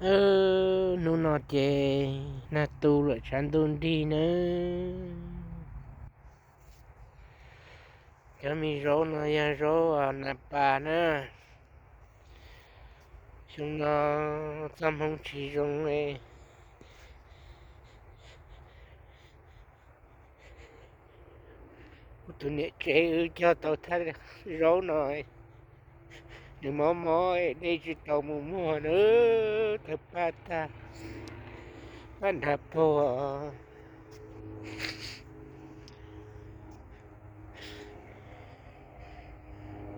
Hnub no ces nag tu lawm tshav ntuj nrig nawb. Cov me zaub no yog zaub nas pas na. Xyoo no txoj hmoo tsis zoo. Kuv tus niam tsev wb cog tau thaj zaub no, nws mob mob dej tsis tau mus muag na, tawg paj tag, paj nrag pog.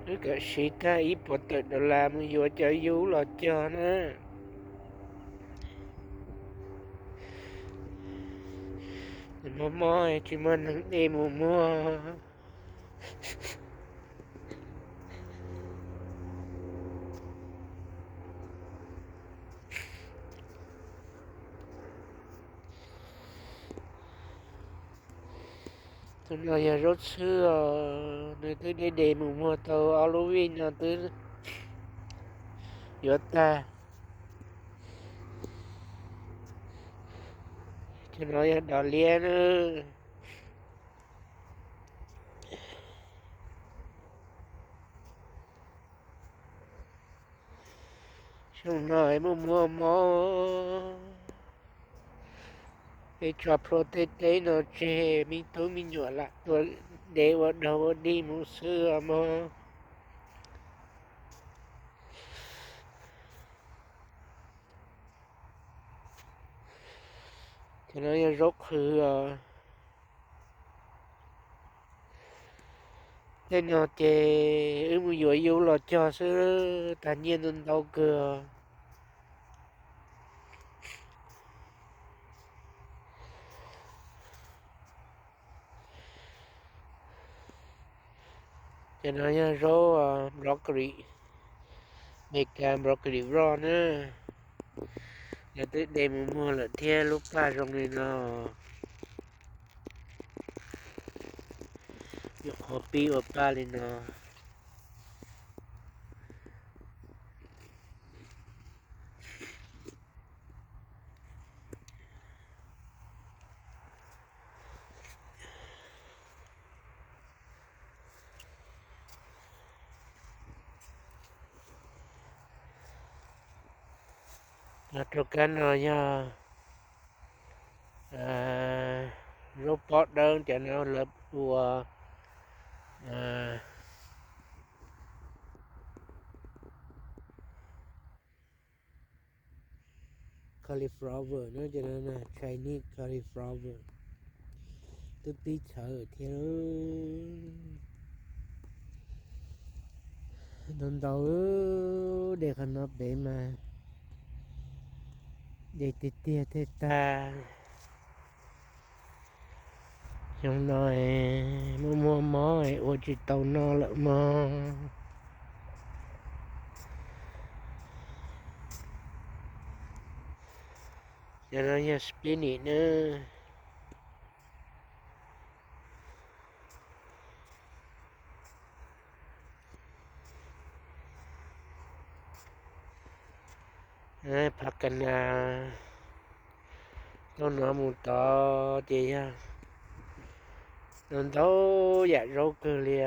Wb kam siv tag ib puas tawm dollar mus yuav cov yub los cog na. Mob mob tsis muaj neeg dej mus muag. Tus no yog zaub txhwb os, nws twb deb de mus muag tau ob lub vij no twb yuav tag. Cov no yog dog liab na. Xyoo no muaj muaj mob, es tso plhuav tej teb no tseg, me tub me nyuam lam tuaj de ua dog ua dig mus xwb os mog. Cov no yog zaub qhwv os. Tej no ces wb mus yuav yub los cog xwb, tag nyiaj ntau ntau kawg. Cov no yog zaub broccoli, Meskas broccoli raw na. Yog twb de mus muag lawm thiab lub paj zoo li no. Nyuam qhuav pib ua paj li no. Rau kab no yog zaub pob dawb, cov no lawv ua cauliflower no, Chinese cauliflower. Twb pib txhawv thiab. Ntau ntau, de qhov no pem mas de tiag tiag thiaj tag. Xyoo no muaj muaj mob ua tsis tau noj lawm mog. Cov no yog spinach nawb. Phav kas nas, tau no mus tod ces yog ntau ntau yam zaub kawg li.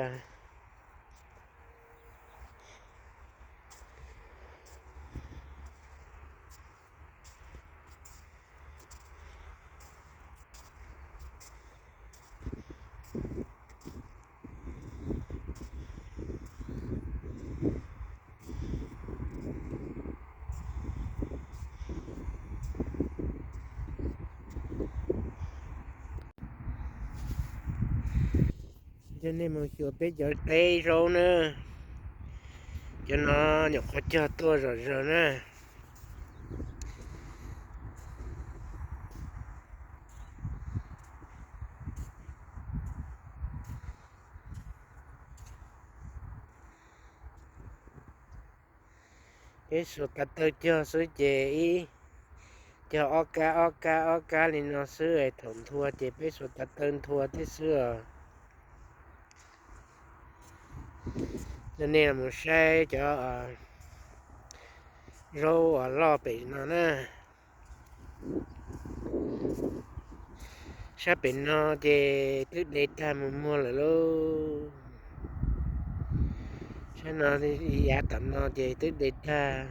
Coj nej mus xyuas peb cov teb zaub na. Cov no nyuam qhuav cog tuaj zom zaws na. Peb xuas tav tawj cog xwb ces ib, cog ob kab ob kab ob kab li no xwb es thaum nthua ces peb xuas tav tawj nthua thiab xwb os. Coj nej mus saib cov Zaub uas loj pem no na. Sab pem no ces twb de tag mus muag lawm lauj. Sab no yav tom no ces twb de tag.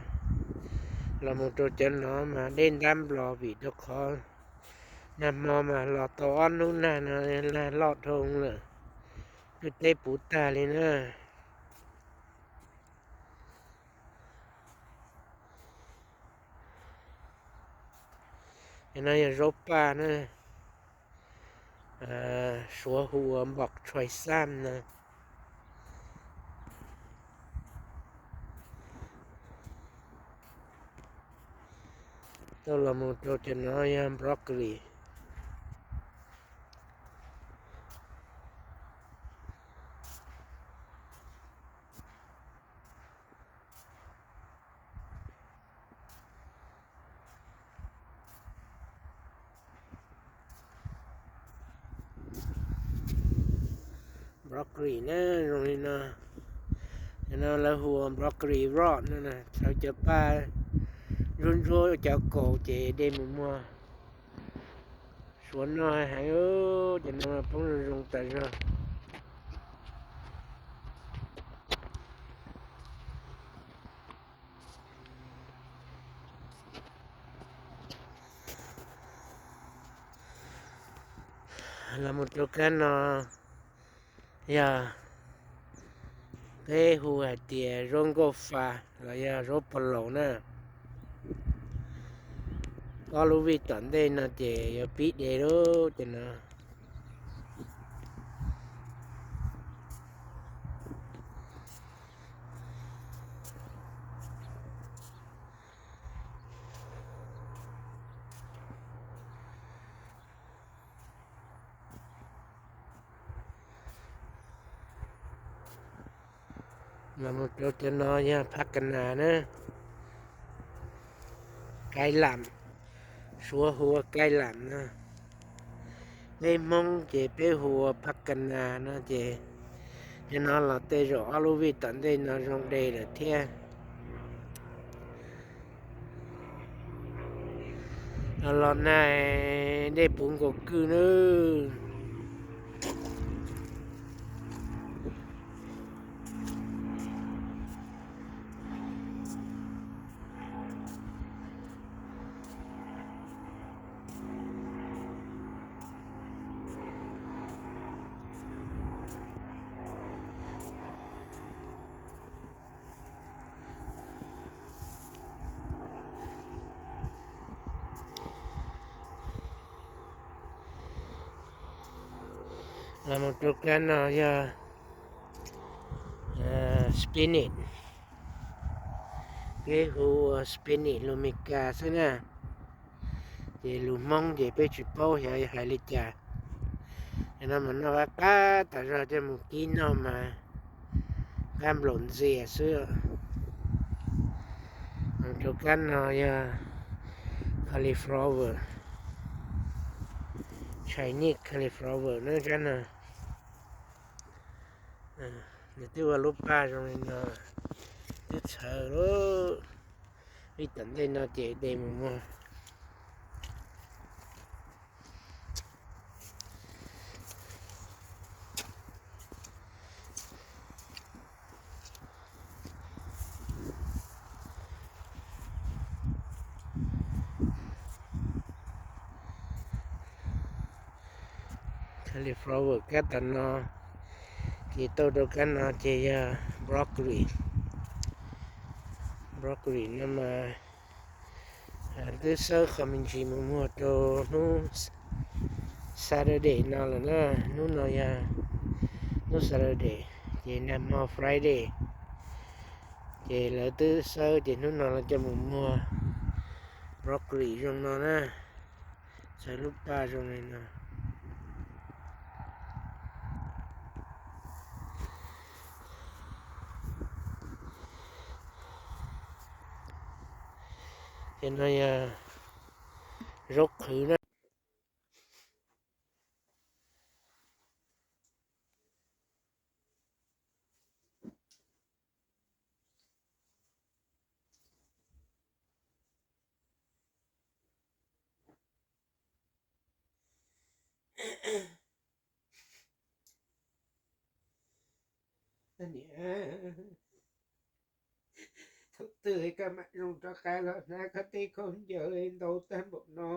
Los mus rau cov no mas dej ntab nplos vim rau qhov nag hmo mas los tau ob hnub nag no lag loj dhau lawm, twb teb puv tag li na. Cov no yog zaub paj na, Suav hu ua npom tshais xaj na. Tuaj los mus rau cov no yog broccoli. Broccoli na, zoo li no. Cov no lawv hu ua broccoli raw no, txhawv cov paj ntsuab ntsuab cov kaus ces de mus muag. Suav noj heev, cov no poob zoo zoo tas zog. Los mus rau kab no yog peb hu hais tias zaub nkauj fa los yog zaub pos laus na. Ob lub vij tom ntej no ces yuav pib de lawm ces no. Los mus rau cov no yog phab ka nas na, kaib lam, Suav hu ua kaib lam no. Peb Hmoob ces peb hu ua phab ka nas no ces, cov no los tej zaum ob lub vij tom ntej no zoo de lawm thiab. Los nag dej puv nkaus kwj nawb. Los mus rau kab no yog spinach, peb hu ua spinach lus Meskas xwb na. Ces lus Hmoob ces peb tsis paub xyov hais li cas. Cov no mas noj qab qab tas zog, coj mus kib noj mas qab nplaum ntxias xwb. Rau kab no yog cauliflower, Chinese cauliflower na kab no. Nws twb ua lub paj zoo li no, twb txhawv lawm. Vij tom ntej no ces de mus muag. Cauliflower kab tom no, ces tau rau kab no ces yog broccoli. Broccoli no mas twb xawb qhov me ntsis mus muag rau hnub Saturday no lawm na. Hnub no yog hnub Saturday, ces nag hmo Friday, ces lawv twb xawb ces hnub no lawv coj mus muag. Broccoli zoo no na, txhawv lub paj zoo li no. Ces no yog zaub qhwv na. Niam, thaum twg koj mam zoo rov qab los hnav koj tej khaub ncaws ntau tag npaum no?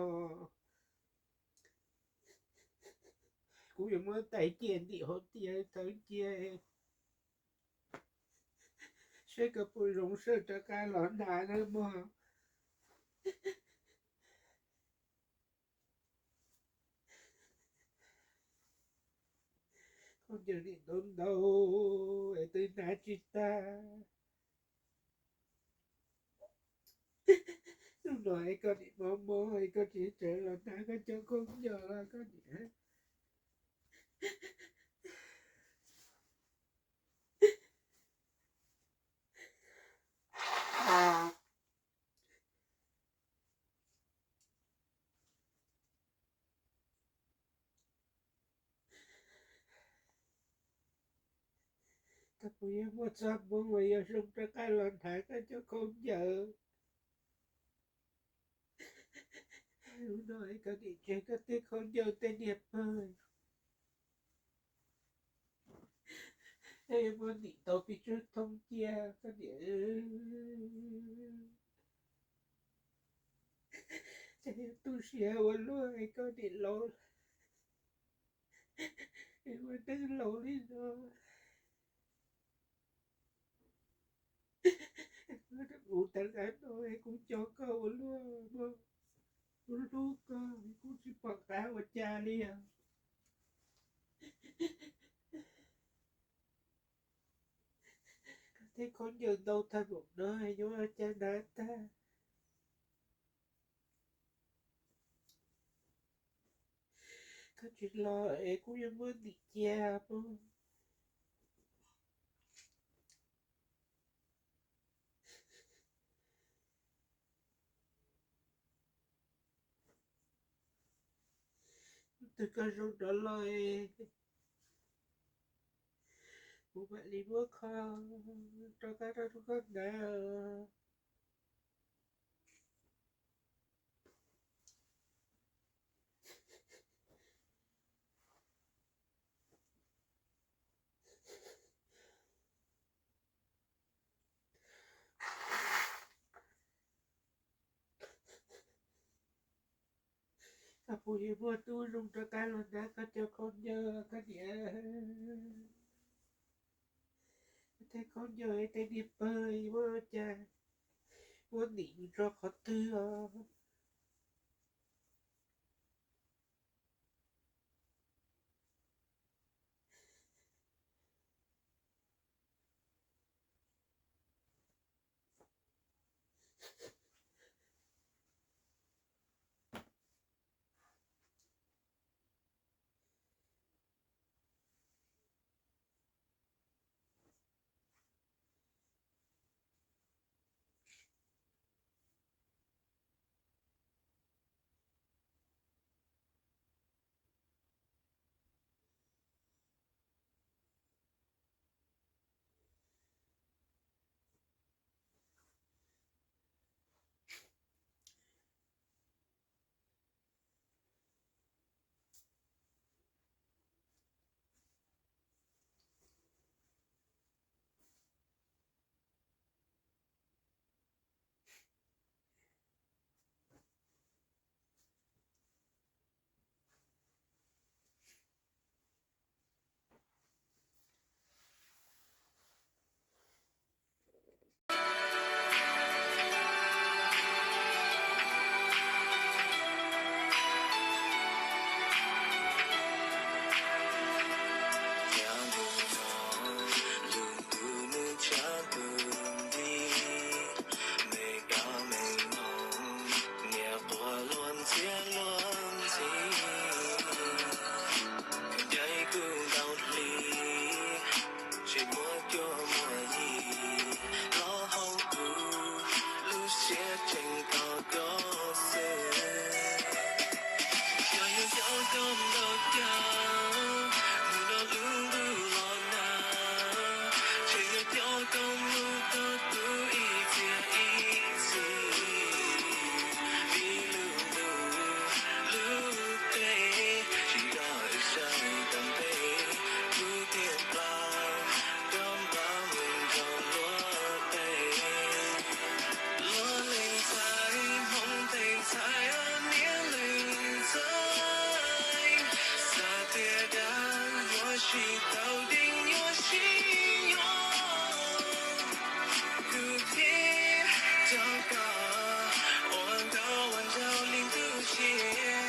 Kuv yuav muab tais ciaj ntim hauv tiaj thawb cia, saib koj puas zoo sawv rov qab los hnav nawb mog. Khaub ncaws ntim ntau ntau es twb hnav tsis tag. Hnub no es koj niam mob mob es koj tsis tseem los hnav koj cov khaub ncaws los koj niam. Koj puas yuav muaj txoj hmoo uas yuav zoo rov qab los hnav koj cov khaub ncaws? Hnub no es koj niam tseg koj tej khaub ncaws tej niag pawg, es yuav muab ntim tau pes tsawg thoob cia koj niam. Ces tu siab ua luaj es koj niam laus, es ua neej laus li no. Kuv tag nrho no es kuv coj koj ua luaj, kuv hlub koj, kuv tsis pom qab ua cas li os. Koj tej khaub ncaws ntau tag npaum no yuav ua cas hnav tag? Koj tsis los es kuv yuav muab ntim cia pog. Tus koj zoo rov los es kuv mam li muab kho rau koj rau rau koj hnav. Koj puas yuav muaj tub zoo rov qab los hnav koj cov khaub ncaws koj niam? Tej khaub ncaws tej niag pawg yuav ua cas, muab ntim tso qhov twg os? Ua nkauj ua nraug li ntuj sia,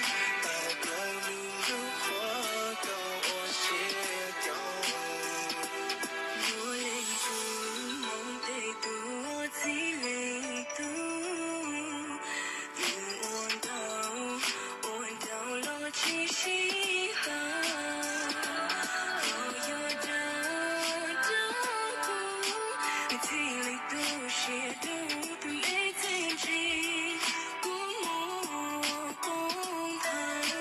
tawm plaws lub ntuj qhuav kom ua siab coob. Muaj leej twg hmoov tej tug txij leej tug, twb ua nkauj ua nraug los tsis sib haum. Koj yog dag rau kuv, txij leej tug siab dub tus me txiaj ntsig, kuv muaj poob hawv.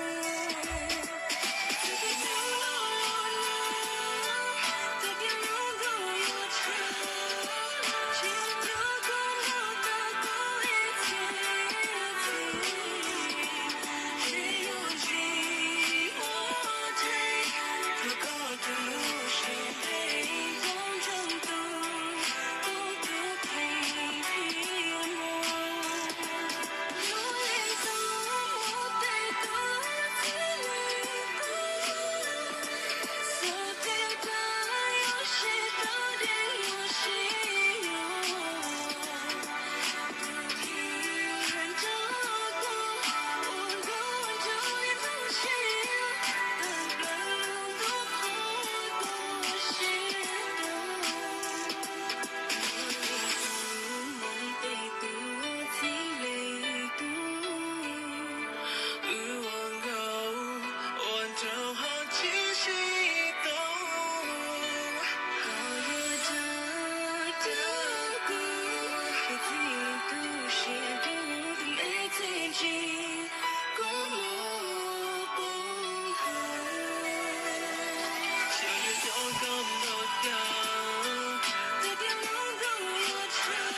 Wb ua nkauj ua nraug ho tsis sib tau, koj yuav dag rau kuv, txij leej tug siab dub tus me txiaj ntsig, kuv muaj poob hawv. Xyov yuav coj koj ntaus cas, twb tias hmoov ntuj yuav tshwm,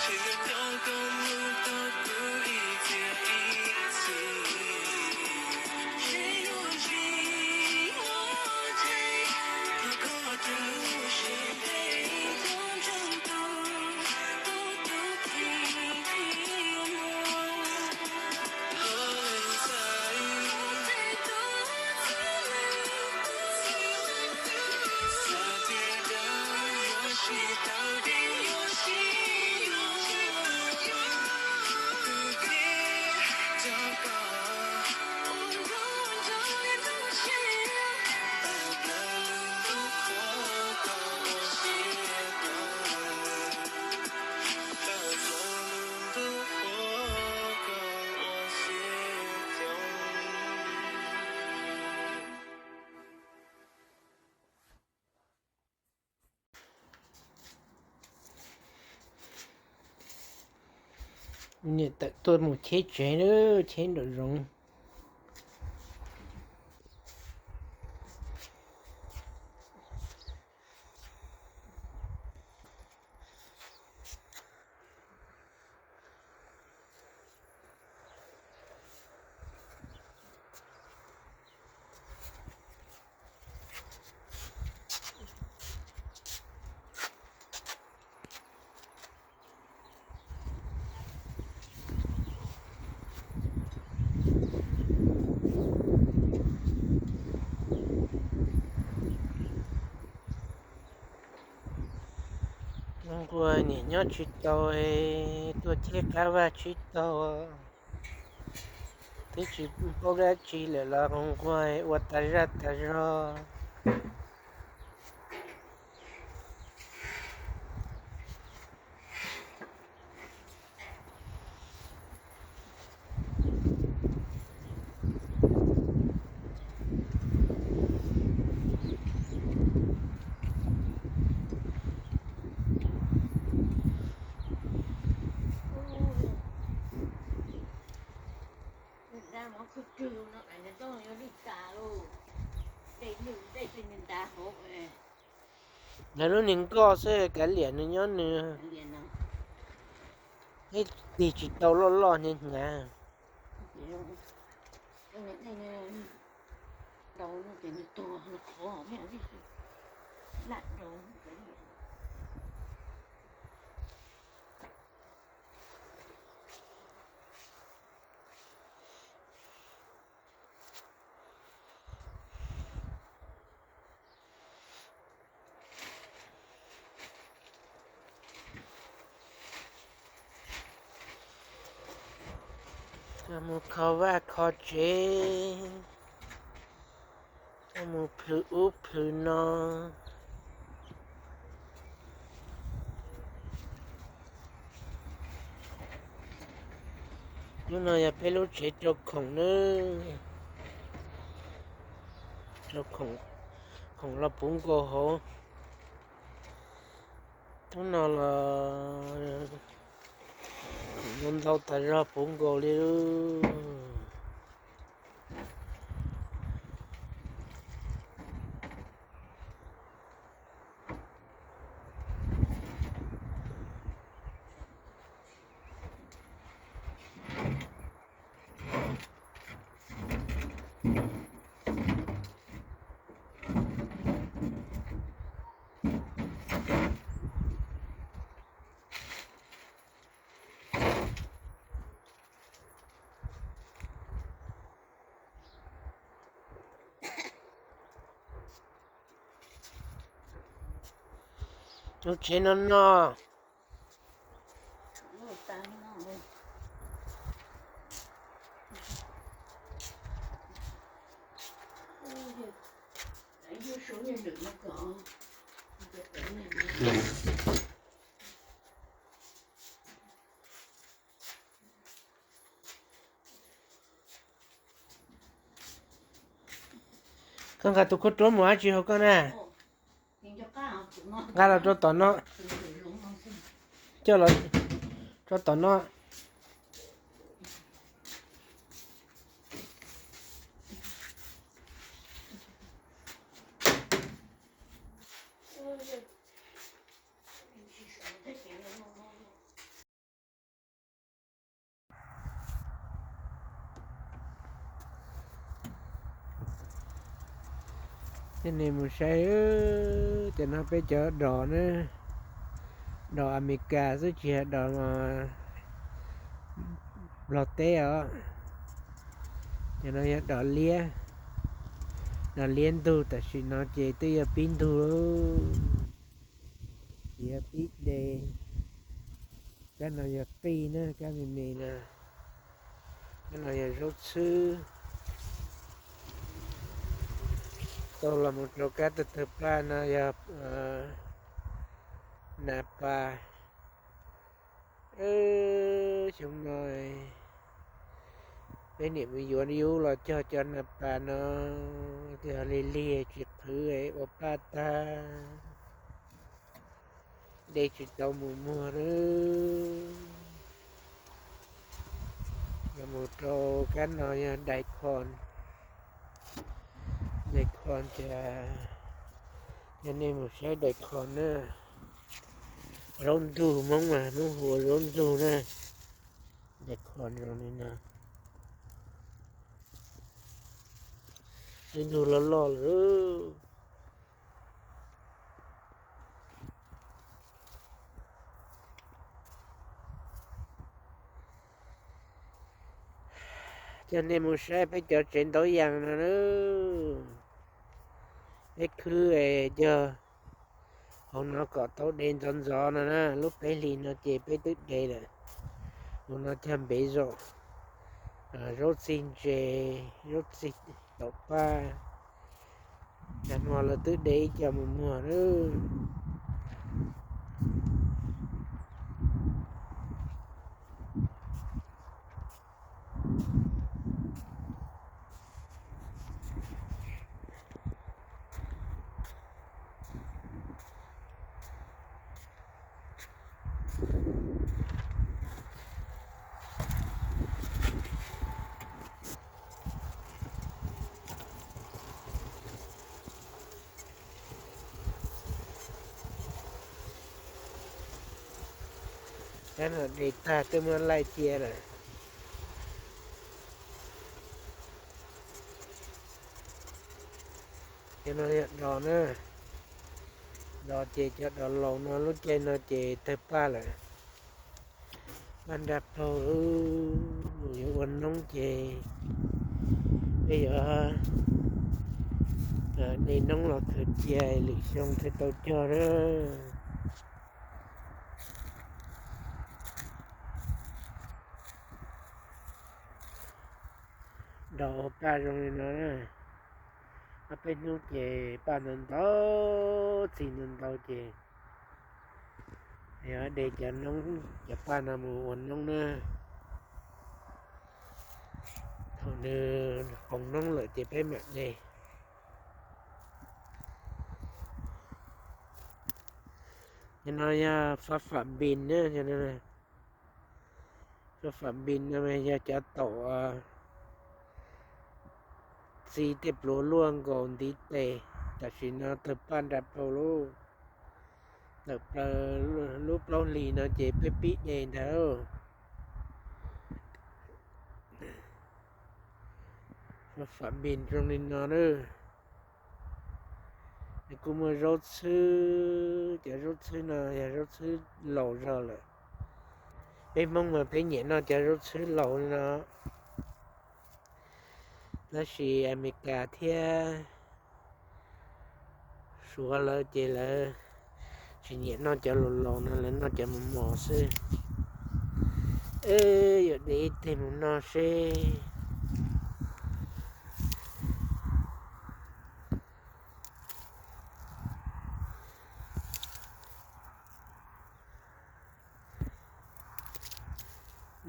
xyov yuav coj koj mus tau kuv ib txhia ib txhis. Seb yuav ntsib ua tseeb, koj tus lub siab ntev tau ntsoov tu, tau tus kheej thiab muag. Niam tawm tuaj mus cheb tsev lawm, cheb nraum zoov. Nquag niam nyob tsis tau, tuaj cheb qab vaj tsis tau, twb tsis paub dab tsi lawm los nquag ua tas zaj tas zog. Lawv lub niag nkoj xwb kav liam nws nyob nws, ib tig tsis tau loj loj hnyav hnyav. Koj mus kho vaj kho tsev, koj mus plhws ub plhws no. Hnub no yog peb lub tsev rau khoom nawb, rau khoom, khoom los puv nkaus hauv. Hnub no los khoom ntau ntau tas zog puv nkaus li lub. Lub tsev no no. Koj nqa tus khaub ruab mus dab tsi hauv koj na? Nqa los rau tom no. Coj los rau tom no. Coj nej mus saib, cov no peb cov dos na, dos Amelikas xwb tsis yog dos Nplog teb os. Cov no yog dos liab, dos liab ntug, tam sim no ces twb yuav pib ntug, yuav pib de. Kab no yog qij na, kab me me na. Kab no yog zaub txhwb. Tau los mus rau kab tawg tawg paj no yog nas pas. Xyoo no peb niam me yuav yub los cog cov nas pas no, twb yog lig lig tsis qhwv ua paj tag, de tsis tau mus muag lawm. Los mus rau kab no yog dais khos, dais khos tias, yog nej mus saib dais khos na, zaub ntug Hmoob mas Hmoob hu ua zaub ntug na, dais khos zoo li no, zaub ntug loj loj lawm. Coj nej mus saib peb cov tsev ntaub yas no na, peb khwb cog hauv no kom tau de ntxov ntxov no na, lub peb hlis no ces peb twb de lawm. Hauv no cog npev zom, zaub txig ntses, zaub txig taum paj, nag hmo lawv twb de ib co mus muag lawm. Cov no de tag twb muab laij cia lawm. Cov no yog dos na, dos ces cov dos laus no lub caij no ces tawg paj lawm. Paj nraj plaug, yuav ua noob ces peb yuav de noob los khaws cia lwm xyoo thiaj tau cog na. Nrog ua paj zoo li no na, ob peb hnub ces paj ntau ntau, txiv ntau ntau ces yog de cov noob, cov paj no mus ua noob na. Thaum nws qoos noob lawm ces peb mam de. Cov no yog fab fam npis na, fab fam npis no yog cov taum txi tej pluav luaj nkaus ntiv tes. Tam sim no tawg paj nra paug lub, tawm plaws lub plaub hlis no ces peb pib de ntag. Fab fam npis zoo li no na. Nws kuj muaj zaub txhwb, cov zaub txhwb no yog zaub txhwb laus zog lawm. Peb Hmoob mas peb nyiam noj cov zaub txhwb laus li no, tab sis Amelikas thiab Suav lawv ces lawv tsis nyiam noj cov laus laus no, lawv noj cov mos mos xwb. Yuav de ib teg mus noj seb.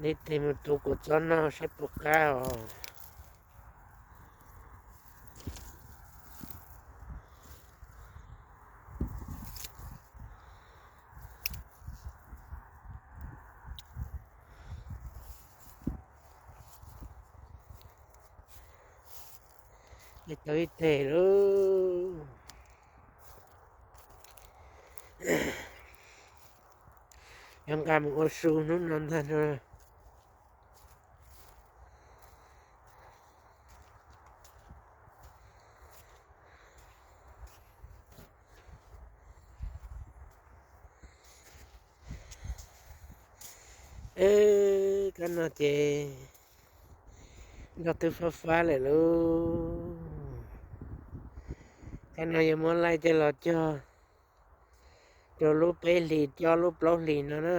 De teg mus tu kuv txob noj saib puas qab os. De tau ib teg lauj. Yuav nqa mus ua su hnub no ntag no. Kab no ces nrog twb fab fab lawm lauj. Kab no yuav muab laij coj los cog rau lub peb hlis coj lub plaub hlis no na.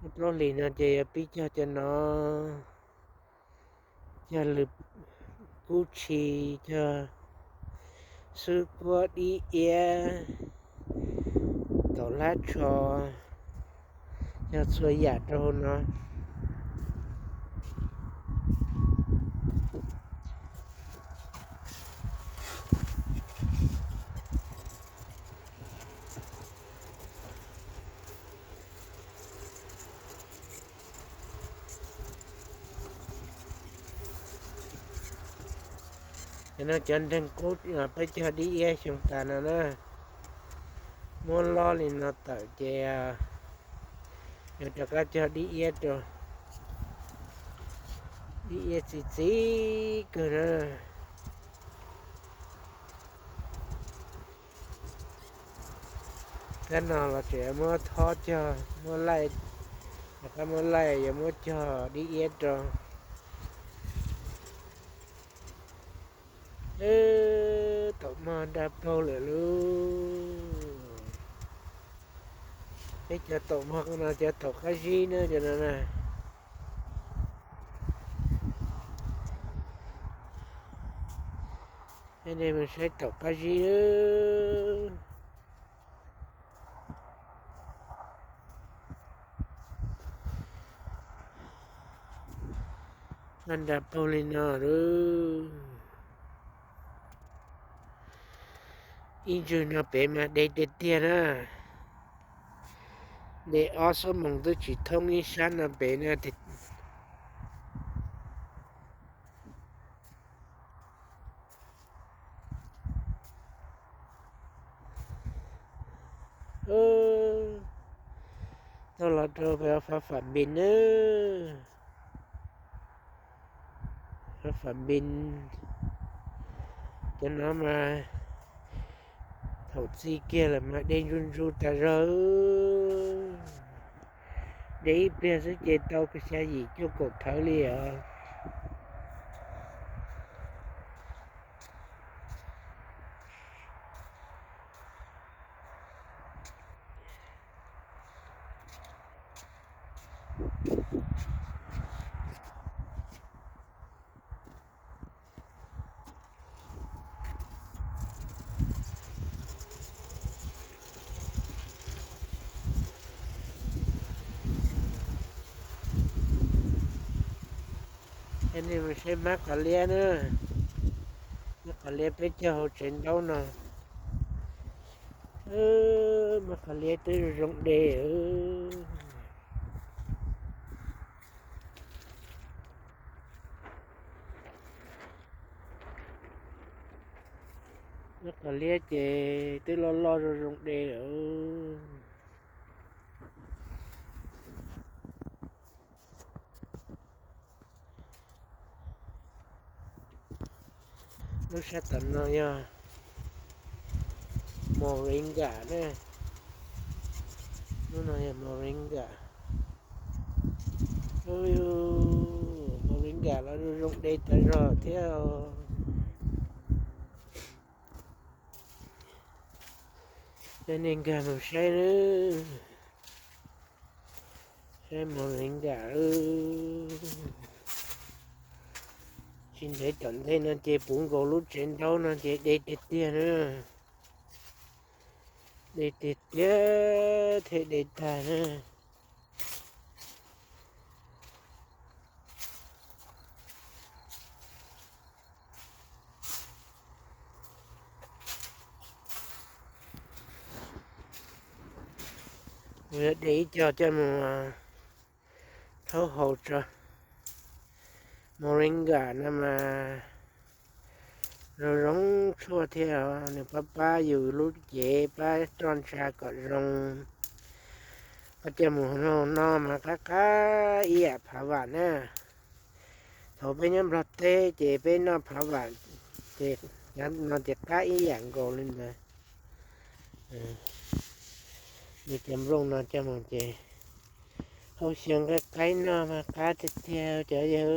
Lub plaub hlis no ces yuav pib cog cov no, cog lwm kub tshis, cog xwb kuab dib iab, taum hlab tsho, cog txhua yam rau hauv no. Cov no cov nreeg kub peb cog dib iab xyoo tas no na. Muab lob li no tawm ces yuav rov qab cog dib iab rau, dib iab txi txiv kawg na. Kab no los tseem muab thob cog, muab laij, rov qab muab laij yuav muab cog dib iab rau. Taum mog nra paug lawm lauj. Peb cov taum mog no cov taum qab zib na, cov no na. Nej mus saib taum qab zib. Nra paug li no lauj. Ib ntsug no pem mas de tiag tiag na. De ob xuab moos twb tsis thoob ib sab no pem na. Tau los rau Fab Fam Npis na. Fab Fam Npis, cov no mas thaum txi kiag lawm mas de ntsu ntsu tas zog. De ib pliag xwb ces tau xya yim cuaj kaum thawv li os. Nej mus saib hmab qos liab na, hmab qos liab peb cog hauv tsev ntaub no. Hmab qos liab twb zoo de. Hmab qos liab ces twb loj loj zoo zoo de lawm. Lub sab tom no yog moringa ne. Lub no yog moringa. Moringa los zoo de tas zog thiab. Coj nej nkag mus saib, saib moringa. Tsis ntev tom ntej no ces puv nkaus lub tsev ntaub no ces de tiag tiag na. De tiag tiag thiaj de tag na. Kuv yuav de ib co coj mus rhaub haus tso. Moringa no mas zoo zoo tshuaj thiab, nws pab pab yus lub cev, pab roj ntsha kom zoo. Koj coj mus noj mas qab qab ib yam phav vam na. Thaum peb nyob Nplog teb ces peb noj phav vam ces no ces qab ib yam nkaus li ntawd. Nws cov nplooj no coj mus ces hau xyaw nqaij qaib noj mas qab tiag tiag cov yawg.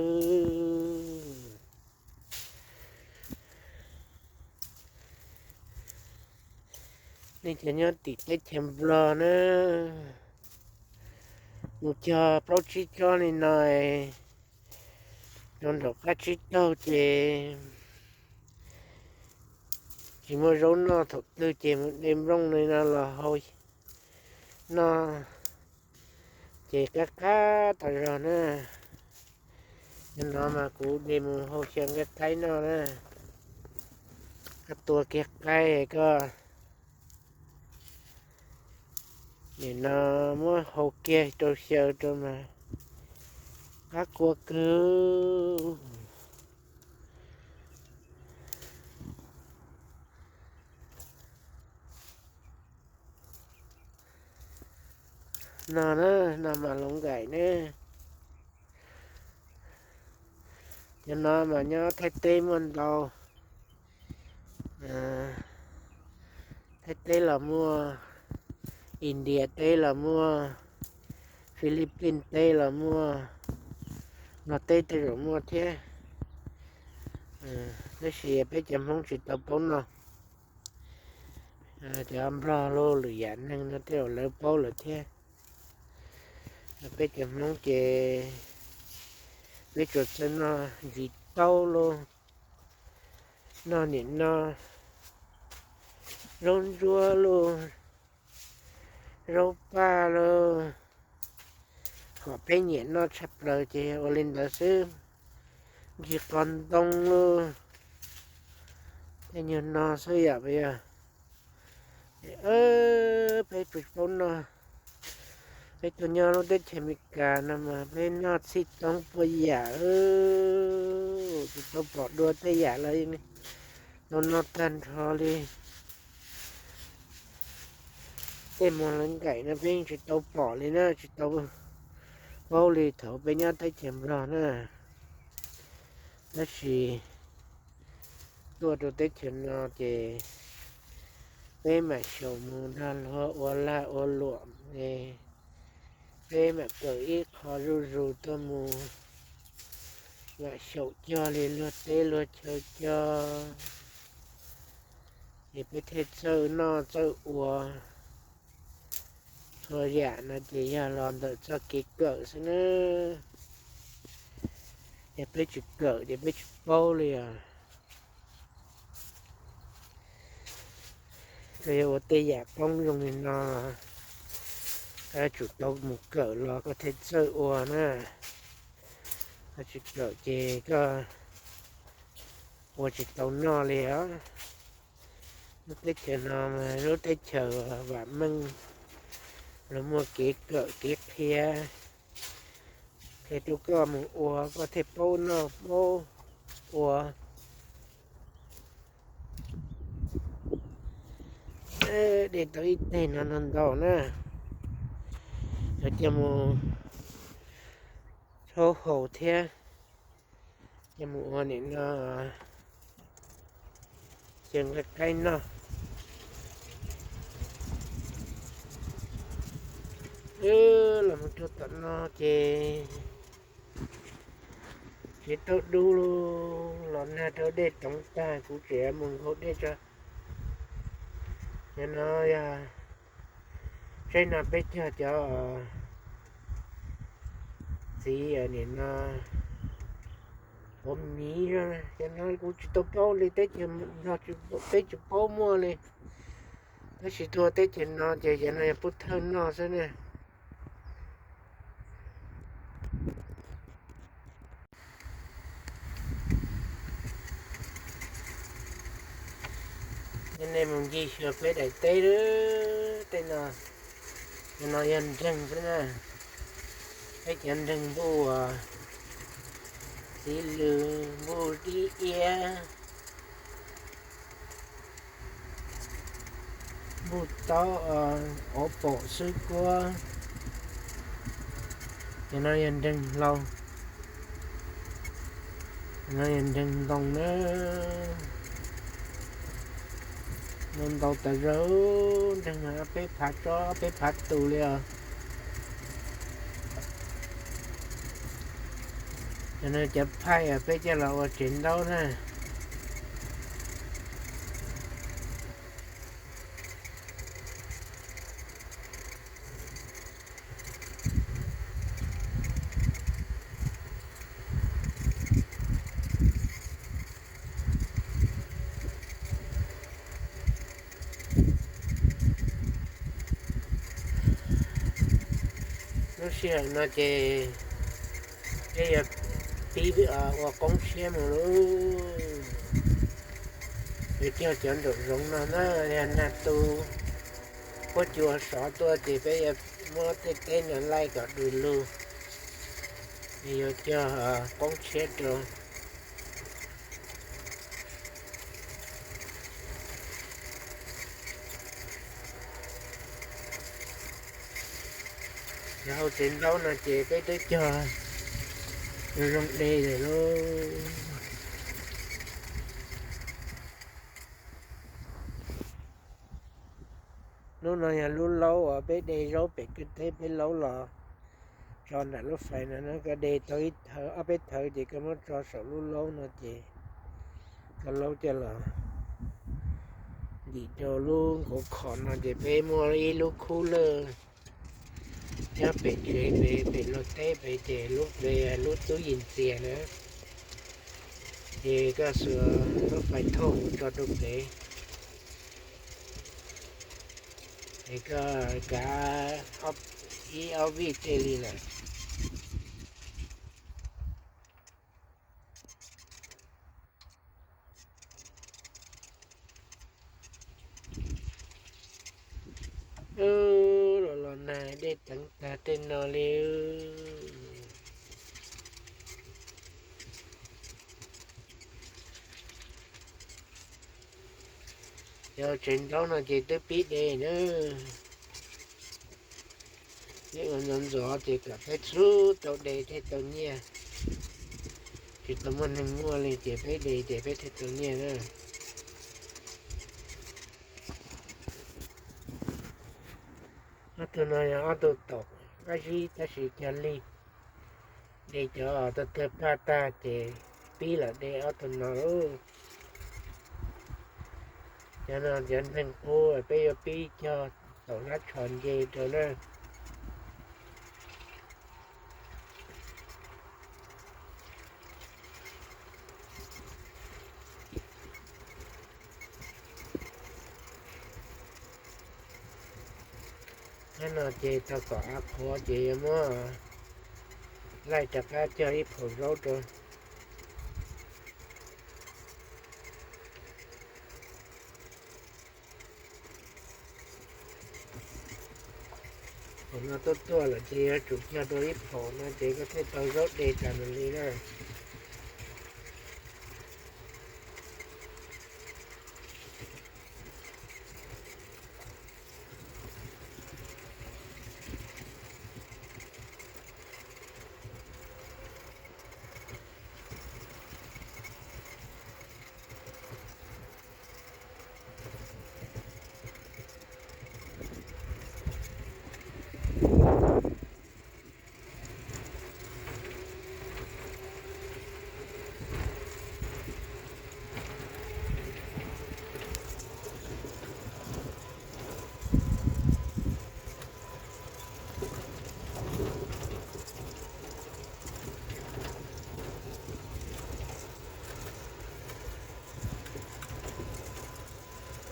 Nej cov nyob tim teb chaws Nplog na, mus cog plaub tsib tsob li no, rau nraum qab tsib taug ces tsis muaj zaub noj thaum twg ces mus de nplooj li no los hau noj ces qab qab tas zog na. Cov no mas kuv de mus hau xyaw nqaij qaib noj na. Koj tua kiag qaib koj, nim no muab hau kiag rau xyaw rau mas qab qua kawg. No na, no mas lov nkaim ne. Cov no mas nyob Thaib teb muaj ntau. Thaib teb los muaj, India teb los muaj, Philippines teb los muaj, Nplog teb tej zaum muaj thiab. Tab sis peb cov Hmoob tsis tau paub noj. Cov Nplog los lwm yam neeg no tej zaum lawv paub lawm thiab. Peb cov Hmoob ces peb tsuas txawj noj ntsis taub lauj, noj nim no zaub ntsuab lauj, zaub paj lauj. Hom peb nyiam noj tshaj plaws ces ua li ntawd xwb. Ntsis qos ntoo lauj, tej nyuag no xwb yom. Peb tsis paub noj. Peb tuaj nyob lub teb chaws Amelikas no mas peb noj txhij toob puas yam, tsis tau pom dua tej yam los tau noj tag nrho li. Tej mos lawv nkaim no peb yeej tsis tau pom li na, tsis tau paub li thaum peb nyob teb chaws Nplog na. Tab sis tuaj rau teb chaws no ces peb mam xyaum mus nrog luag ua lag ua luam, peb mam kawm ib qho zuj zus tuaj mus, mam xyaum cog li luag teb luag chaw cog, ces peb thiaj txawj noj txawj ua. Txhua yam no ces yog los ntawm txoj kev kawm xwb na. Yog peb tsis kawm ces peb tsis paub li os. Koj yuav ua tej yam poob zoo li no, tsum tau mus kawm los koj thiaj txawj ua na. Koj tsis kawm ces koj ua tsis tau noj li os. Lub teb chaws no mas lub teb chaws vam meej, luag muaj kev kawm kev qhia, qhia rau koj mus ua koj thiaj paub noj paub ua. De tau ib teg no ntau ntau na, yog coj mus rhaub haus thiab, coj mus ua nim no xyaw nqaij qaib noj. Los mus rau tom no ces tsev tau dub los nag rau dej toov tag, kuv tseem mus nkaug dej tso. Cov no yog tsaib no peb cog cov txiv nim no ua miv, cov no kuv tsis tau paub li, teb chaws Nplog peb tsis paub muaj li. Tab sis tuaj teb chaws no ces cov no yog pub thawj noj xwb na. Nej mus ncig xyuas peb daim teb, tej no, no yog nreeg xwb na. Peb cov nreeg npuj, txiv lws, npuj dib iab, npuj taub, ov pom xwb kuab. Cov no yog nreeg hlau, no yog nreeg ntoo na. Ntoo ntau tas zog, nreeg peb phav tsob peb phav tus li os. Cov no cov phaij peb coj los ua tsev ntaub na. Lub sij hawm no ces peb yuav pib ua qoob tshiab mus lauj. Yuav cog cov nraum zoov no na, yog nag tu huab cua sov tuaj ces peb yuav muab tej teb no laij kom du lug, yuav cog qoob tshiab rau. Yog hauv tsev ntaub no ces peb twb cog zoo de lawm lauj. Lub no yog lub laub uas peb de zaub pem kwj teb peb laub los tso nram lub fais no, koj de tau ib thawv ob peb thawv ces koj muab tso saum lub laub no ces koj laub coj los ntim rau lub nkaus khom no ces peb muaj ib lub khub lawj nyob pem tsev pem, pem luag teb pem ces lub, lub tub yis ntxias na. Ces koj xuas lub fais thauj mus tso rau pem, es koj kav ib ob vij tej li lawm. Los los nag dej teev tag tej no li. Yog tsev ntaub no ces twb pib de na. Peb ua ntxov ntxov ces kom peb txhub tau de thiaj tau nyiaj. Tsis tau muaj neeg muaj li ces peb de ces peb thiaj tau nyiaj na. Ob tug no yog ob tug taum qab zib tab sis cog lig. De cov tawg tawg paj tag ces pib los de ob tug no lauj. Cov no cov nreeg qub peb yuav pib cog taum hlab tsho nce rau na. Hnub no ces tau kom av qhuav ces yuav muab Laij rov qab cog ib phaum zaub rau. Thaum no tuaj tuaj lawm ces yuav tsum cog dua ib phaum no ces koj thiaj tau zaub de tas mus li na.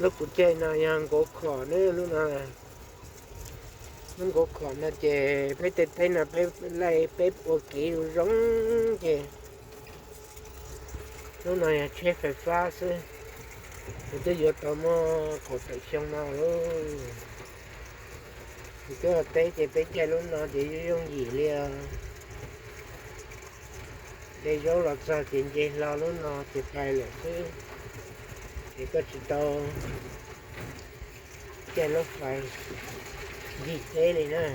Lub kuv caij no yog nkaus khom ne lub no. Lub nkaus khom no ces peb tej teb no peb laij peb ua kev zoo zoo ces lub no yog tsheb fais fab xwb. Kuv twb yuav tau muaj kaum tawm xyoo no lauj. Kuv twb ua teb ces peb caij lub no ces yooj yooj yim li os. De zaub los txog ces nce hlo lub no ces pais lawm xwb. Ces koj tsis tau caij lub fais ncig teb li na.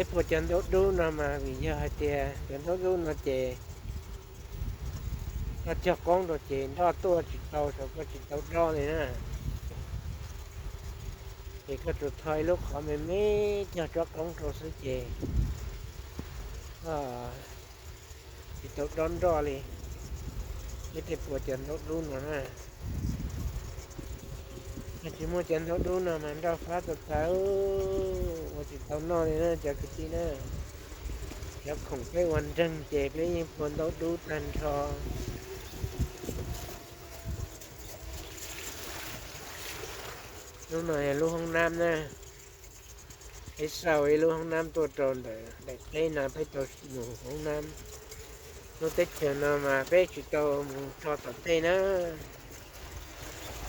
Peb puas cov ntaub dub no mas vim yog hais tias cov ntaub dub no ces koj cog qoob rau ces nroj tuaj tsis tau, koj tsis tau dob li na. Ces koj tsuas tho ib lub qhov me me cog tsob qoob rau xwb ces koj tsis tau dob nroj li. Peb tej puas cov ntaub dub no na, yog tsis muaj cov ntaub dub no mas nroj fab tag tag, ua tsis tau noj li na cov kwv tij na. Cov khoom peb ua nreeg ces peb yeej puas ntaub dub tag nrho. Lub no yog lub hoob nab na. Peb xauj ib lub hoob nab tuaj rau ntawm daim teb no peb tau mus hoob nab. Lub teb chaws no mas peb tsis tau mus tso tom tej na.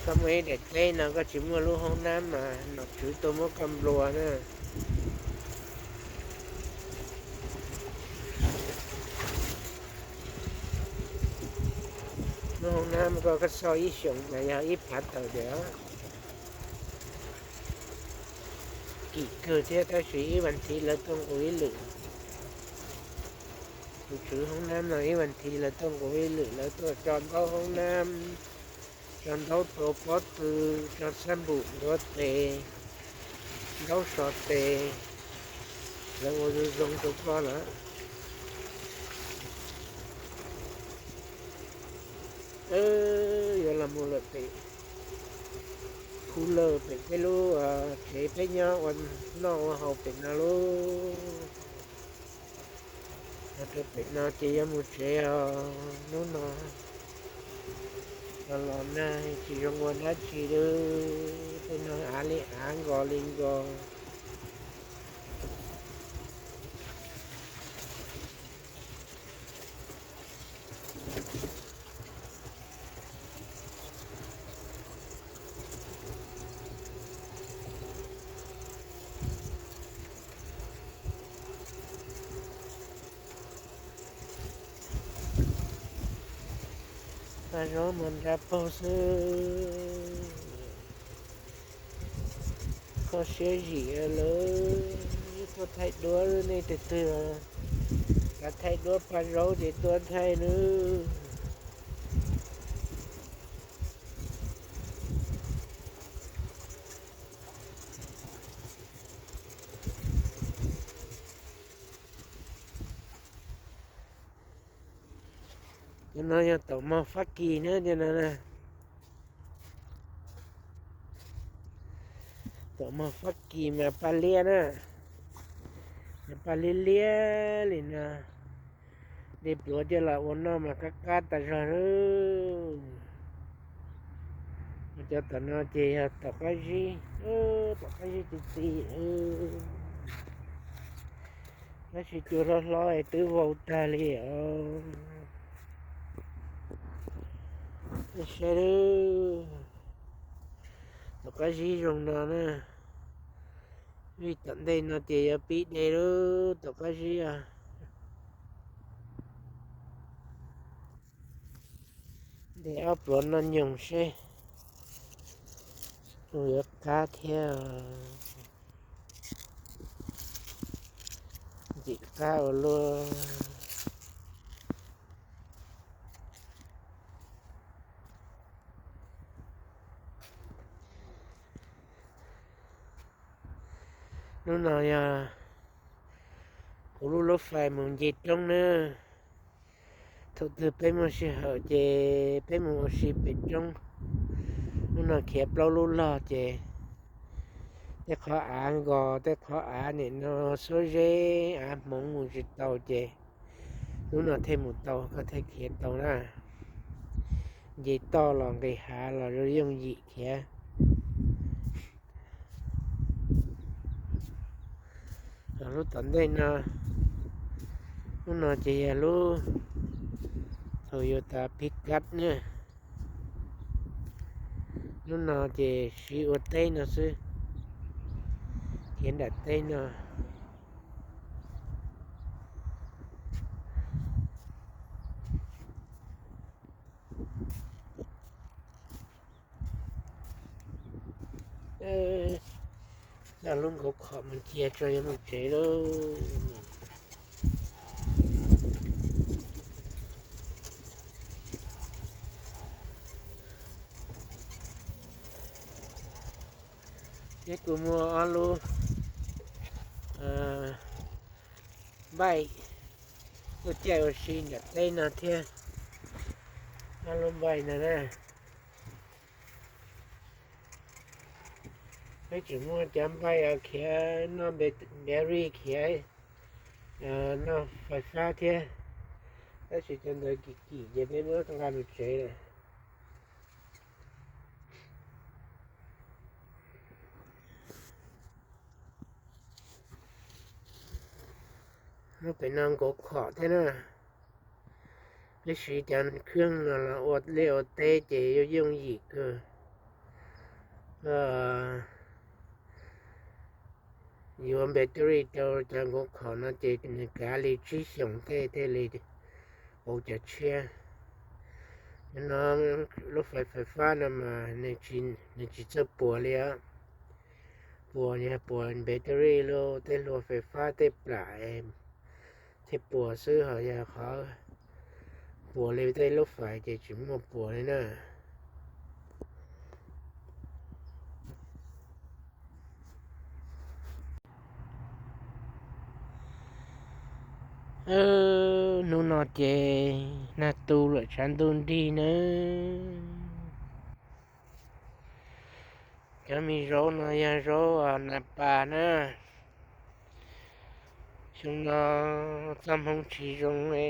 Koj muaj ib daim teb no koj tsis muaj lub hoob nab mas nom tswv tuaj muab koj nplua na. Lub hoob nab koj, koj xauj ib xyoos mas yog ib phav tawm tiag. Kim kawg thiab tab sis ib vas thiv lawv tuaj nqus ib lwm. Tus tswv hoob nab no ib vas thiv lawv tuaj nqus ib lwm, lawv tuaj tso ntaub hoob nab, tso ntaub tua pob tw, tso xab npum ntuav tes, ntaub so tes, lawv ua zoo zoo rau koj lawm. Yuav los mus lawm pem Kuv lawm pem peb lub tsev peb nyob ua noj ua haus pem no lauj. Pem no ces yuav mus tsev os, hnub no los los nag tsis zoo ua dab tsi li, tej no av li av nkos li nkos. Paj zaub mas nra paug xwb. Kho siab zim lawm, tuaj thaij duab, nej tus twg kav thaij duab paj zaub ces tuaj thaij nawb. Cov no yog taum mog Fab Kis na, cov no na. Taum mog Fab Kis mas paj liab na, paj liab liab li no. Dej pluav coj los ua noj mas qab qab tas zog lawm. Cov tom no ces yog tom qab zib, tom qab zib ti ti. Tab sis cua hlob hlob es twb vau tag li os. Saib, tom qab zib zoo no na. Vim tom ntej no ces yuav pib de lub tom qab zib os. De ob pluav noj nyoog seb puas yuav qab thiab. Ntxim qab ua luaj. Hnub no yog kuv lub lub fais mus nce roob na. Thaum twg peb muaj sij hawm ces peb mus ua si pem roob. Hnub no khiav plaub lub log ces tej qhov av nkos, tej qhov av nim no xuab zeb av hmoov mus tsis tau ces hnub no thiaj mus tau, koj thiaj khiav tau na. Nce toj los nqis hav los zoo yooj yim khiav. Lub tom ntej no, lub no ces yog lub thaum yuav tas pib kab na. Lub no ces siv ua teb no xwb, khiav nram teb no. Coj lub nkaus khom mus cia tso yuav mus tsev lauj. Thiab kuv muaj ob lub npaij tuaj caij ua si nram teb no thiab. Ob lub npaij no na, peb tseem muaj cov npaij khiav noj battery, khiav noj fais fab thiab, tab sis cov ntawd kim kim ces peb muab nqa mus tsev lawm. Lub pem no nkaus khom thiab na. Peb siv cov khwb no los ua liaj ua teb ces yooj yooj yim kawg. Yuav battery rau cov nkaus khom no ces nws kav li tsib xyoos tej thiaj li pauv cov tshiab. No lub fais fais fab no mas nws tsis txawj puas li os. Puas yog puas battery los tej hlua fais fab tej plam thiaj puas xwb, ho yog qhov puas li tej lub fais ces tsis muaj puas li na. Hnub no ces nag tu lawm tshav ntuj nrig nawb. Cov me zaub no yog zaub nas pas na. Xyoo no txoj hmoo tsis zoo li.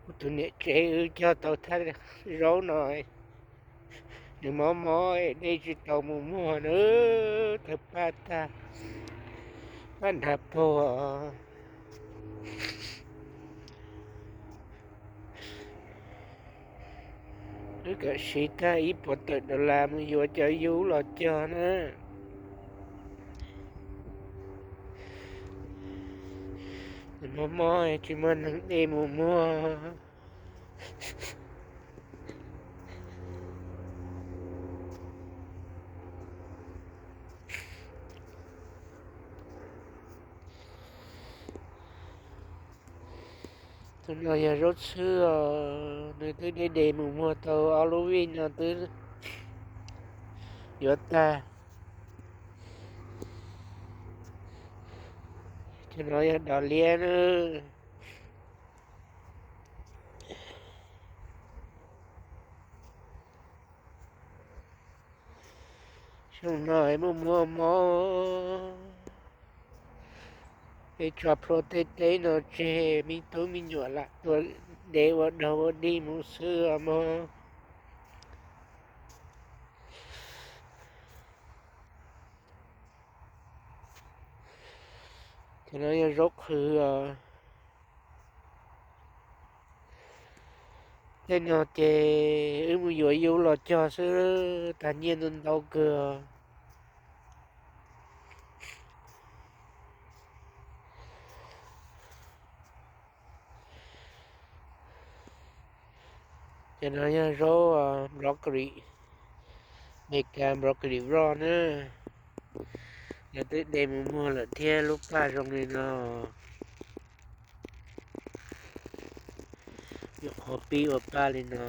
Kuv tus niam tsev wb cog tau thaj zaub no, nws mob mob dej tsis tau mus muag na, tawg paj tag, paj nrhav puag. Wb kam siv tag ib puas tawm dollar mus yuav cov yub los cog na. Mob mob tsis muaj neeg dej mus muag. Tus no yog zaub txhwb os, nws twb de de mus muag tau ob lub vij no twb yuav tag. Cov no yog dog liab na. Xyoo no muaj muaj mob, es tso plhuav tej teb no tseg, me tub me nyuam lam tuaj de ua dog ua dig mus xwb os mog. Cov no yog zaub qhwv os. Tej no ces wb mus yuav yub los cog xwb, tas nyiaj ntau ntau kawg. Cov no yog zaub broccoli, Amelikas broccoli roj na. Yog twb de mus muag lawm thiab lub paj zoo li no, nyuam qhuav pib ua paj li no.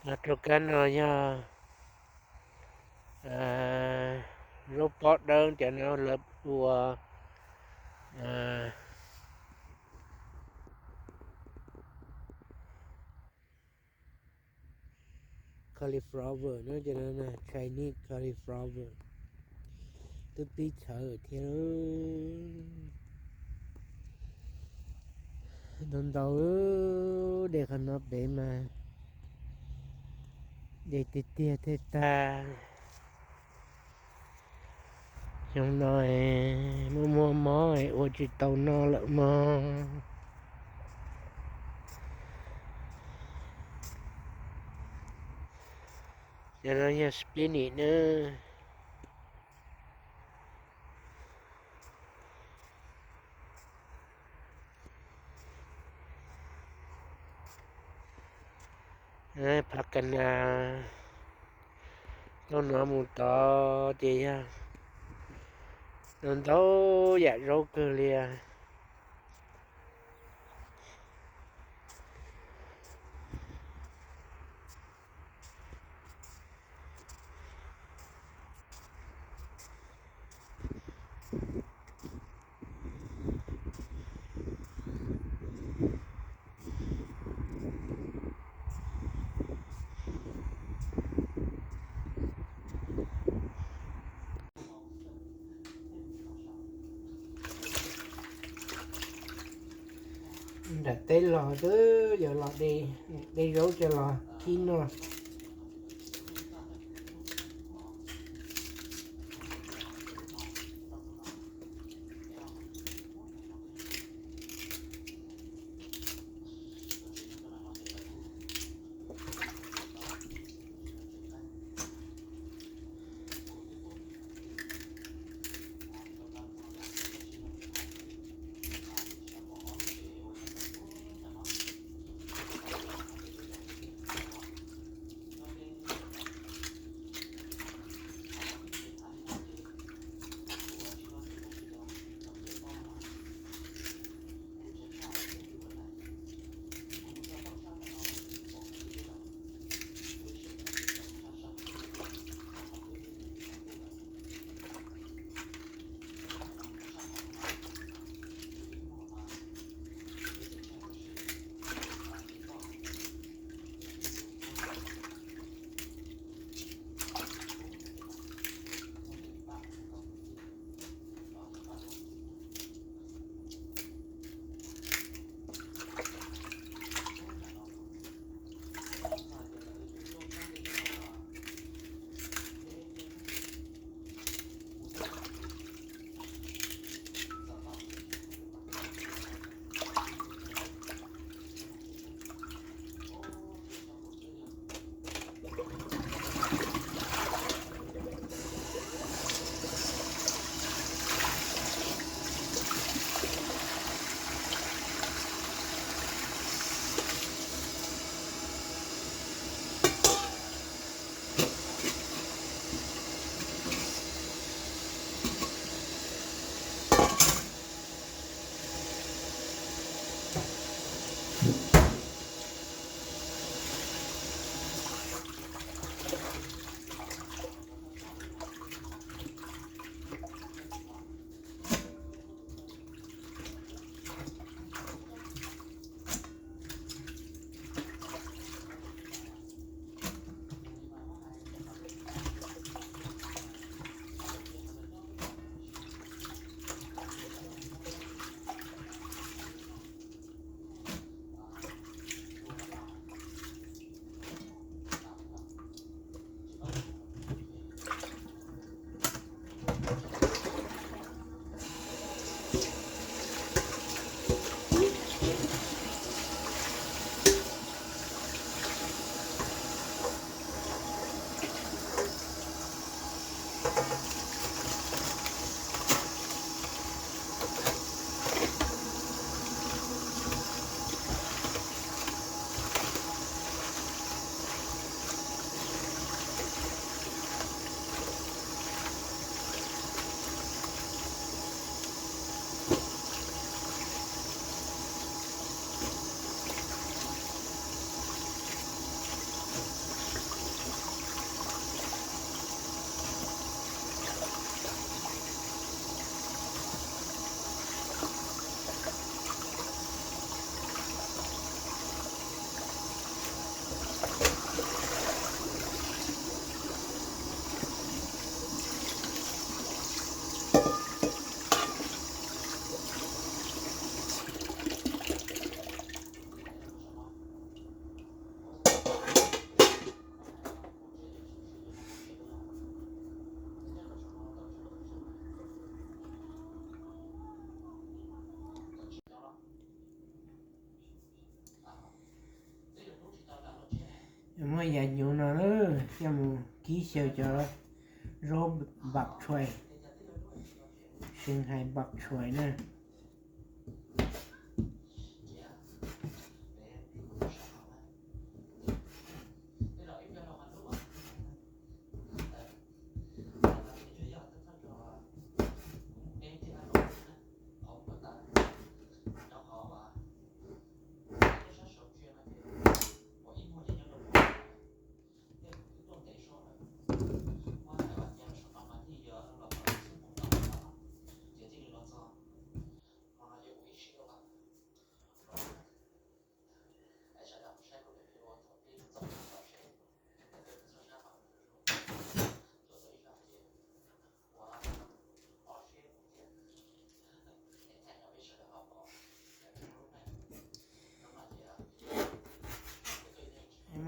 Rau kab no yog zaub pob dawb, cov no lawv hu ua cauliflower na, Chinese cauliflower. Twb pib txhawv thiab. Ntau ntau, de qhov no pem mas de tiag tiag thiaj tag. Xyoo no muaj muaj mob ua tsis tau noj lawm mog. Cov no yog spinach na. Phav kas nas, tau no mus tod ces yog ntau ntau yam zaub kawg li. Nram teb los twb yuav los de, de zaub coj los kib noj. Muab yav yuv no na, coj mus kib xyaw cov zaub bok choy, seev hais bok choy na.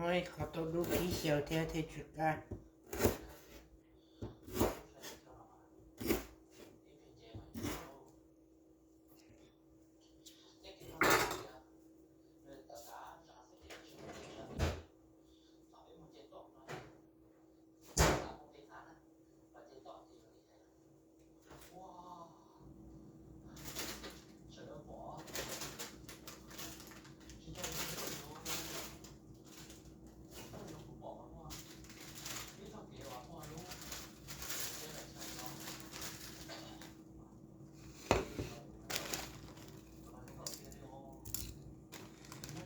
Muab ib qho tauj dub kib xyaw thiab thiaj tsis qab.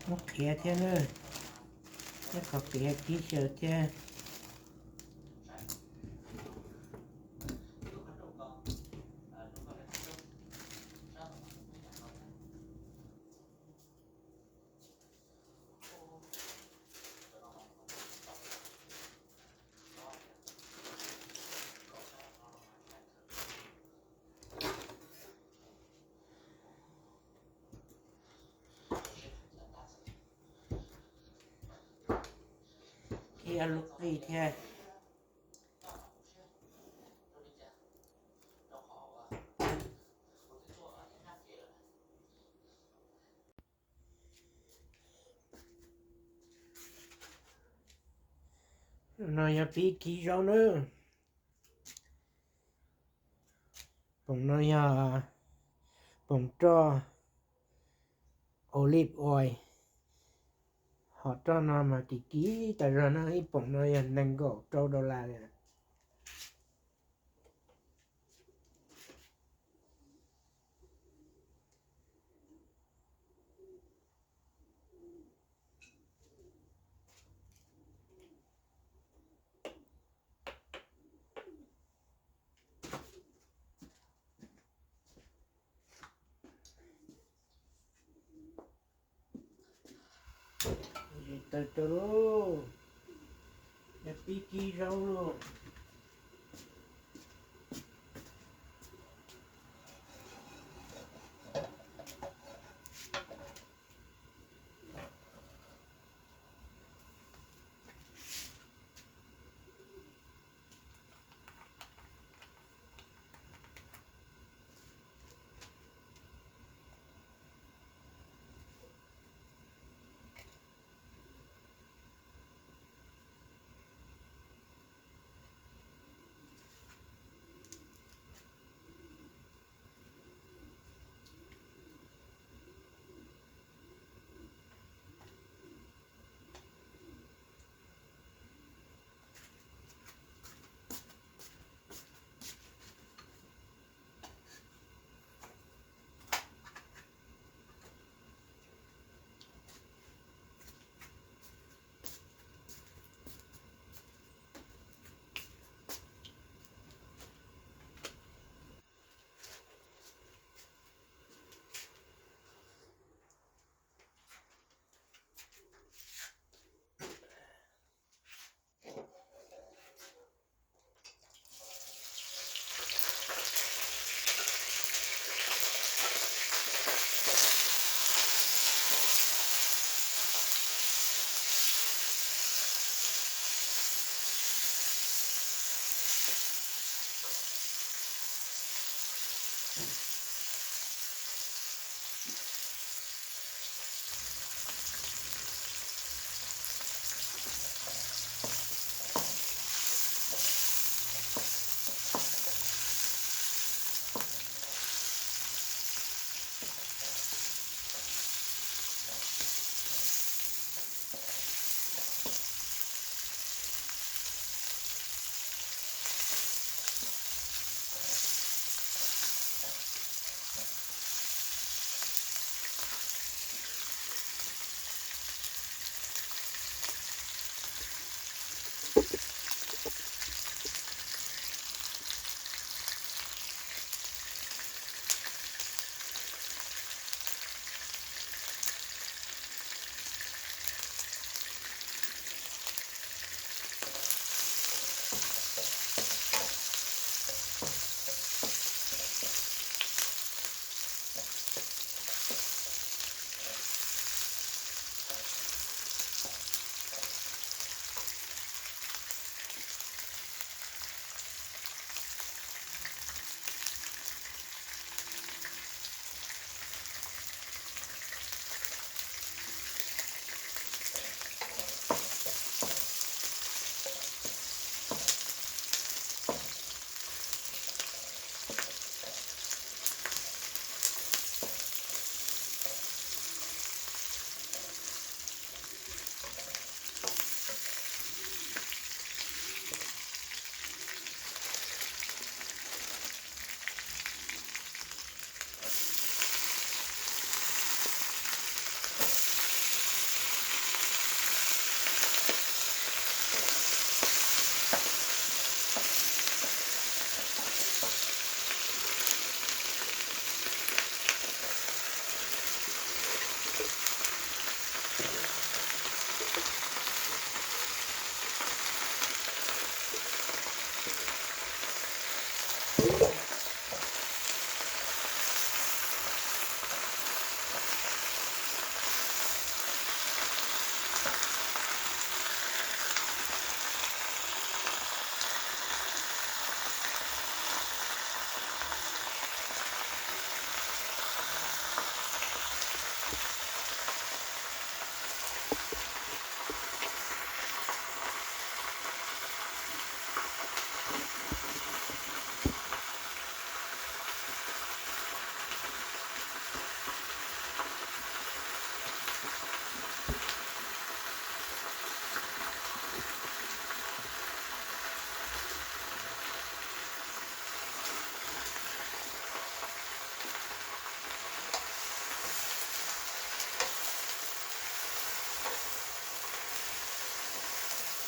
Muab qhiav thiab na, muab qhov qhiav kib xyaw thiab. Thiab lub qij thiab. No yog pib kib zaub nawb. Poom no yog poom roj olive oil, hom roj no mas kim kim tas zog na, ib poom no yog nees nkaum rau dollar li. Taws rau lauj, pib kib zaub lauj.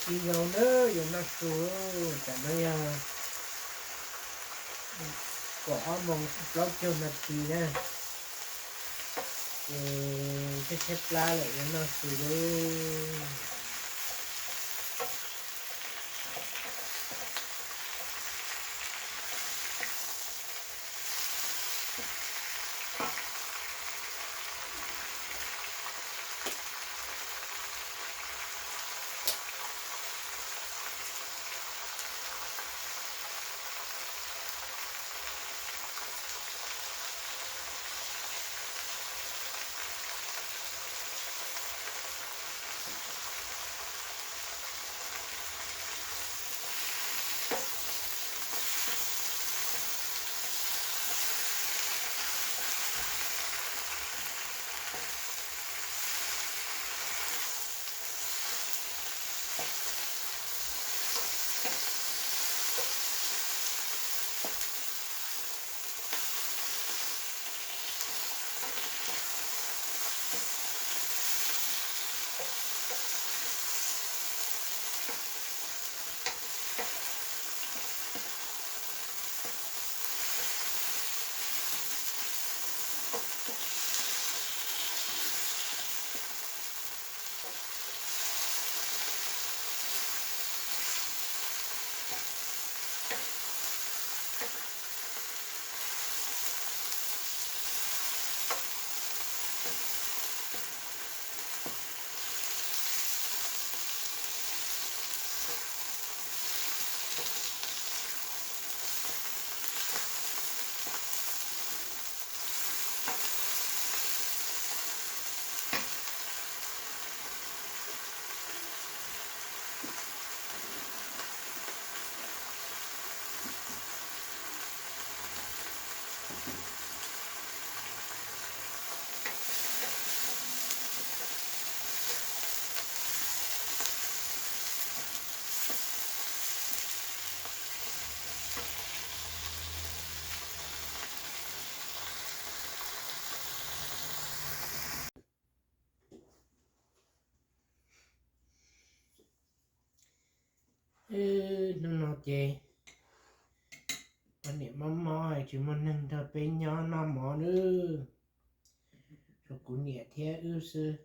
Tib zoo na, yuav noj su, tam no yog kaum ob moos plaub caug nas this na, ces tshaib tshaib plab lawm, yuav noj su lauj. Hnub no ces poj niam mob mob tsis muaj neeg nrog peb nyob noj mov nawb. Tshuav kuv niam thiab wb xwb.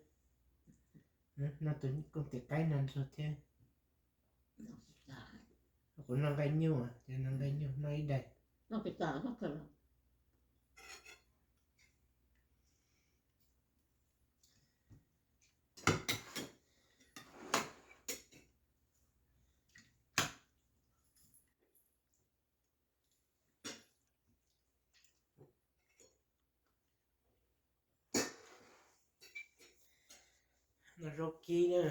Noj tus kooj tis qaib no ntxuag thiab. Kuv noj nqaij nyuj, ces noj nqaij nyuj noj ib daim. Noj zaub kib na.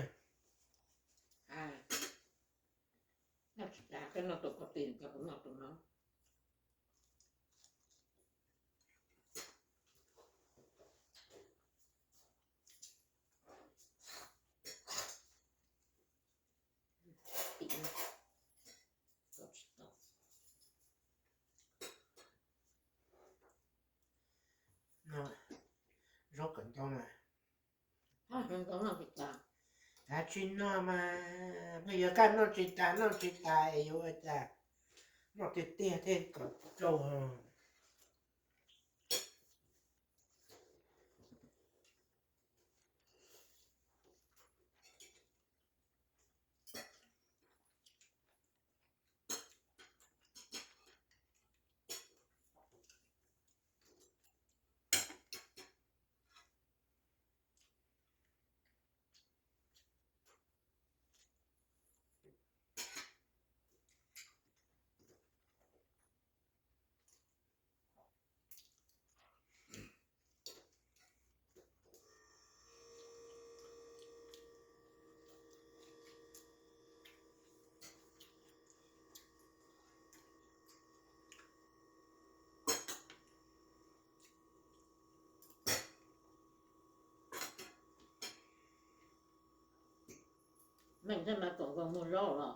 Noj tsis tas, koj noj tus ko tis, kuv noj tus no. Zaub kawm ntoo mas. Kav tsij noj mas, pheej yuav kaj noj tsis tas noj tsis tas es yuav ua cas, noj tiag tiag thiaj kom tsau. Meej thiab mas kom zoo muag zaub los.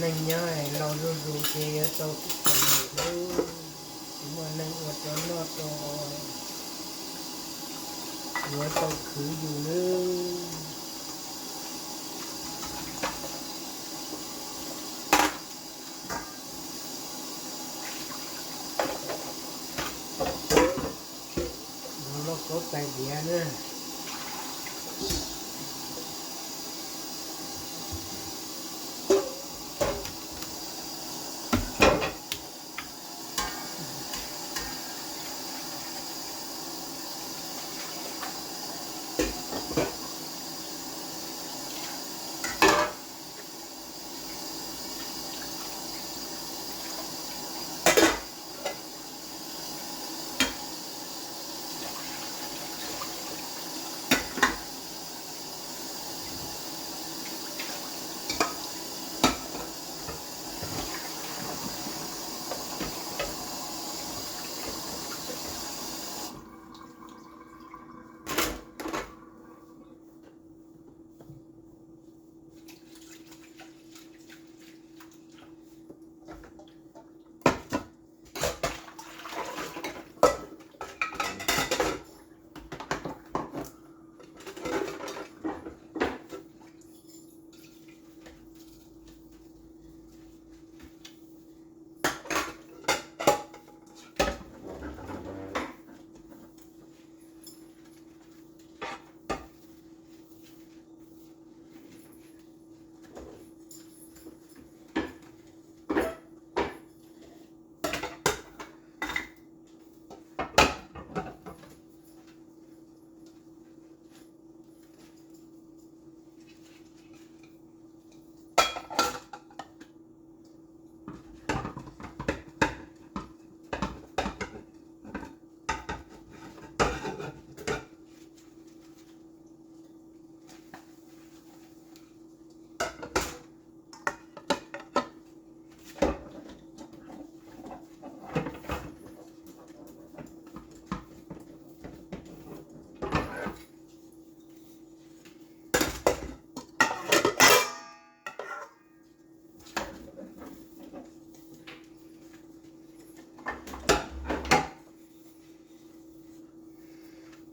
Neej nyob laus zuj zus ces yuav tau tib tag lawm, tsis muaj neeg ua rau noj rau haus, yuav tau khwv yus nawb. Ua lauj kaub tais diav na.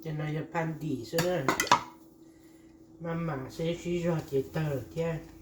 Cov no yog phaj ntim xwb na, maj mam xwb sib zog ces tawg thiab.